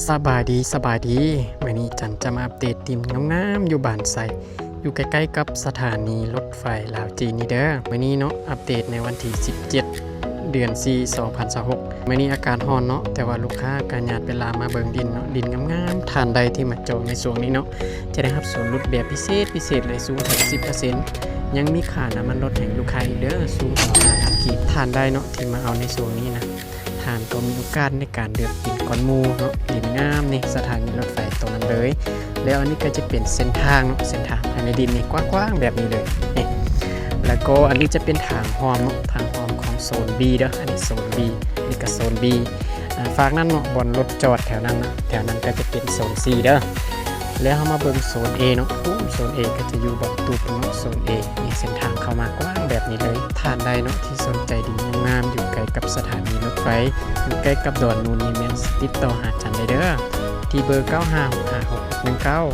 ສະບາຍດີ ສະບາຍດີ. ມື້ນີ້ຈັນຈະມາອັບເດດດິນງາມໆ ຢູ່ບ້ານໄຊ ຢູ່ໃກ້ໆກັບສະຖານີລົດໄຟລາວຈີນນີ້ເດີ. ມື້ນີ້ເນາະ ອັບເດດໃນວັນທີສິບເຈັດ ເດືອນສີ່ ສອງພັນຊາວຫົກ. ມື້ນີ້ອາກາດຮ້ອນເນາະ ແຕ່ວ່າລູກຄ້າກໍຍາດເວລາມາເບິ່ງດິນເນາະ ດິນງາມໆ. ທ່ານໃດທີ່ມາຈອງໃນຊ່ວງນີ້ເນາະ ຈະໄດ້ຮັບສ່ວນຫຼຸດແບບພິເສດພິເສດເລີຍ ສູງເຖິງສິບເປີເຊັນ. ຍັງມີຄ່ານ້ຳມັນລົດໃຫ້ລູກຄ້າອີກເດີ ສູງເຖິງຫ້າພັນກີບ. ທ່ານໃດເນາະທີ່ມາເອົາໃນຊ່ວງນີ້ນະ ທ່ານກໍມີໂອກາດໃນການເລືອກກິນກ່ອນໝູ່ເນາະ ດິນງາມນີ້ ສະຖານີລົດໄຟຕົງນັ້ນເລີຍ. ແລ້ວອັນນີ້ກໍຈະເປັນເສັ້ນທາງເນາະ ເສັ້ນທາງພາຍໃນດິນນີ້ກວ້າງໆແບບນີ້ເລີຍນີ້. ແລ້ວກໍອັນນີ້ຈະເປັນທາງຮ່ອມເນາະ ທາງຮ່ອມຂອງໂຊນ B ເດີ ອັນນີ້ໂຊນ B ນີ້ກໍໂຊນ B. ອາ ຟາກນັ້ນເນາະ ບ່ອນລົດຈອດແຖວນັ້ນນະ ແຖວນັ້ນກໍຈະເປັນໂຊນ C ເດີ. ແລ້ວເຮົາມາເບິ່ງໂຊນ A ເນາະ ໂອ້ ໂຊນ A ກໍຈະຢູ່ບ່ອນຕູບເນາະ ໂຊນ A ນີ້ ເສັ້ນທາງເຂົ້າມາກວ້າງແບບນີ້ເລີຍ. ທ່ານໃດເນາະທີ່ສົນໃຈດິນງາມໆ ຢູ່ໃກ້ກັບສະຖານີລົດໄຟ ຢູ່ໃກ້ກັບດອນນູນນີ້ ແມ່ນຕິດຕໍ່ຫາຈັນໄດ້ເດີ ທີ່ເບີ ເກົ້າຫ້າຫົກຫ້າຫົກຫົກໜຶ່ງເກົ້າ.